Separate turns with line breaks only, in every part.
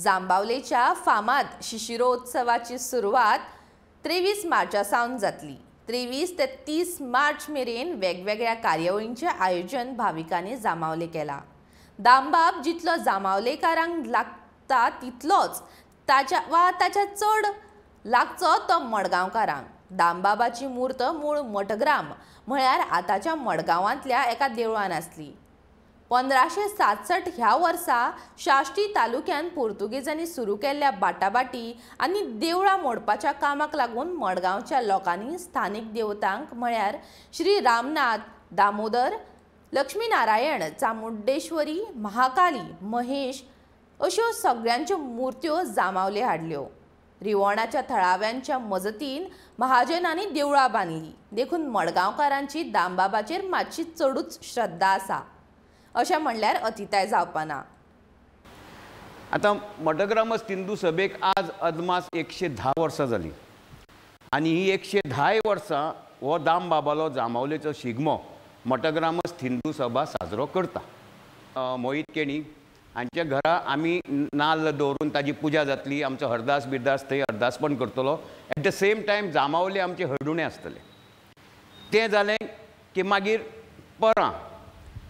जांबावलेच्या फामाद शिशिरोत्सवाची सुरवात 23 मार्चा सावन जातली. 23 ते 30 मार्च मेरेन वेगवेगळ्या कार्यावळींचें आयोजन भाविकांनी जांबावले केला. दामबाब जितलो जांबावलेकारांक लागता तितलोच ताच्या वा ताच्या चड लागचो तो मडगांवकारांक. दामबाबाची मूर्त मूळ मठग्राम म्हळ्यार आतांच्या मडगांवांतल्या एका देवळान आसली. 1567 ह्या वर्सा साश्टी तालुक्यान पुर्तुगेजांनी सुरू केल्ल्या बाटाबाटी आनी देवळां मोडपाच्या कामाक लागून मडगांवच्या लोकांनी स्थानीक देवतांक म्हळ्यार श्री रामनाथ, दामोदर, लक्ष्मीनारायण, चामुंडेश्वरी, महाकाली, महेश अश्यो सगळ्यांच्यो मुर्त्यो जांबावले हाडल्यो. रिवणाच्या थळाव्यांच्या मजतीन महाजनांनी देवळां बांदली. देखून मडगांवकारांची दामबाबाचेर मातशी चडूच श्रद्धा आसा अशें म्हणल्यार अतिताय जावपाना.
आतां मठग्रामस्थ हिंदू सभेक आज अदमास 110 वर्सां जालीं आनी ही 110 वर्सां हो दामबाबालो जांबावलेचो शिगमो मठग्रामस्थ हिंदू सभा साजरो करता. मोहीत केणी हांच्या घरा आमी नाल्ल दवरून ताजी पुजा जातली. आमचो हरदास बिरदास थंय हरदासपण करतलो. एट the same time जांबावले आमचे हळदुणे आसतले. तें जालें की मागीर परां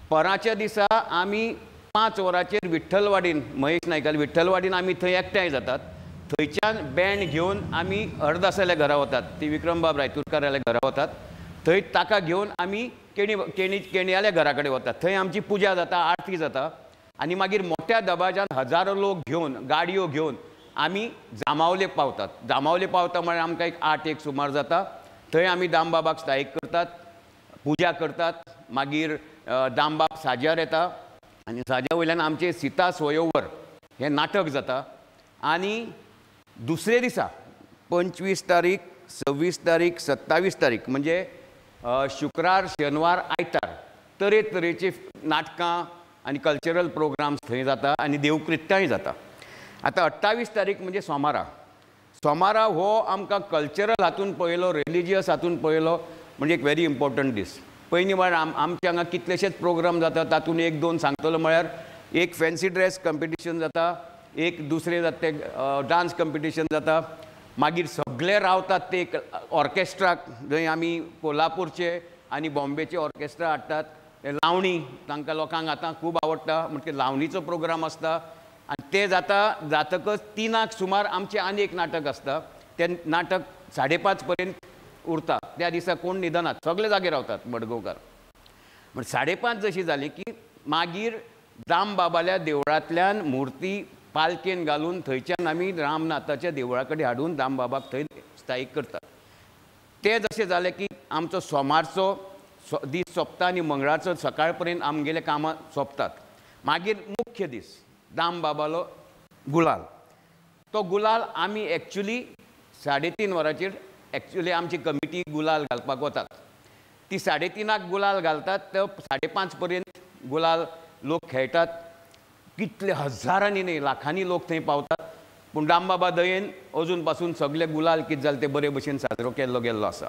पराच्या दिसा आमी 5 वरांचेर विठ्ठलवाडीन महेश नायकाल विठ्ठलवाडीन आमी थंय एकठांय जातात. थंयच्यान बँड घेवन आमी हरदासाल्या घरा वतात, ती विक्रमबाब रायतुरकाराल्या घरा वतात. थंय ताका घेवन आमी केणी केणी केणयाल्या घरा कडेन वतात. थंय आमची पुजा जाता, आरती जाता आनी मागीर मोठ्या दबाज्यान हजारो लोक घेवन गाडयो घेवन आमी जांबावले पावतात. जांबावले पावता म्हळ्यार आमकां एक 8 सुमार जाता. थंय आमी दामबाबाक स्थायीक करतात, पुजा करतात. मागीर दामबाब साज्यार येता आनी साज्या वयल्यान आमचें सीता स्वयंवर हें नाटक जाता. आनी दुसरे दिसा 25 तारीख, 26 तारीख, 27 तारीख म्हणजे शुक्रार, शेनवार, आयतार तरेतरेची नाटकां आनी कल्चरल प्रोग्राम्स थंय जाता आनी देवकृत्यांय जाता. आतां 28 तारीख म्हणजे सोमारा. सोमारा हो आमकां कल्चरल हातून पळयलो, रिलिजियस हातून पळयलो म्हणजे एक व्हेरी इम्पॉर्टंट दीस. पयलीं म्हळ्यार आमच्या हांगा कितलेशेच प्रोग्राम जाता. तातूंत 1-2 सांगतलो म्हळ्यार एक फॅन्सी ड्रेस कंपिटिशन जाता, एक दुसरें जाता तें डांस कंपिटिशन जाता. मागीर सगळे रावतात ते एक ऑर्केस्ट्राक, जंय आमी कोल्हापूरचे आनी बॉम्बेचे ऑर्केस्ट्रा हाडटात. लावणी तांकां लोकांक आतां खूब आवडटा म्हणटकीर लावणीचो प्रोग्राम आसता. आनी तें जाता जातकच 3 सुमार आमचें आनी एक नाटक आसता. तें नाटक 5:30 पर्यंत उरता. त्या दिसा कोण न्हिदनात, सगळे जागे रावतात मडगांवकार. म्हण 5:30 जशी जाली की मागीर दामबाबाल्या देवळांतल्यान मुर्ती पालकेन घालून थंयच्यान आमी रामनाथाच्या देवळा कडेन हाडून दामबाबाक थंय स्थायीक करतात. तें जशें जालें की आमचो सोमारचो दीस सोंपता आनी मंगळारचो सकाळ पर्यंत आमगेले कामां सोंपतात. मागीर मुख्य दीस दामबाबालो गुलाल. तो गुलाल आमी एक्चुली 3:30 वरांचेर एक्चुली आमची कमिटी गुलाल घालपाक वतात. ती 3:30 गुलाल घालतात, तो 5:30 पर्यंत गुलाल लोक खेळटात. कितले हजारांनी न्ही लाखांनी लोक थंय पावतात. पूण दामबाबा दयेन अजून पासून सगळे गुलाल कितें जालें ते बरे भशेन साजरो केल्लो गेल्लो आसा.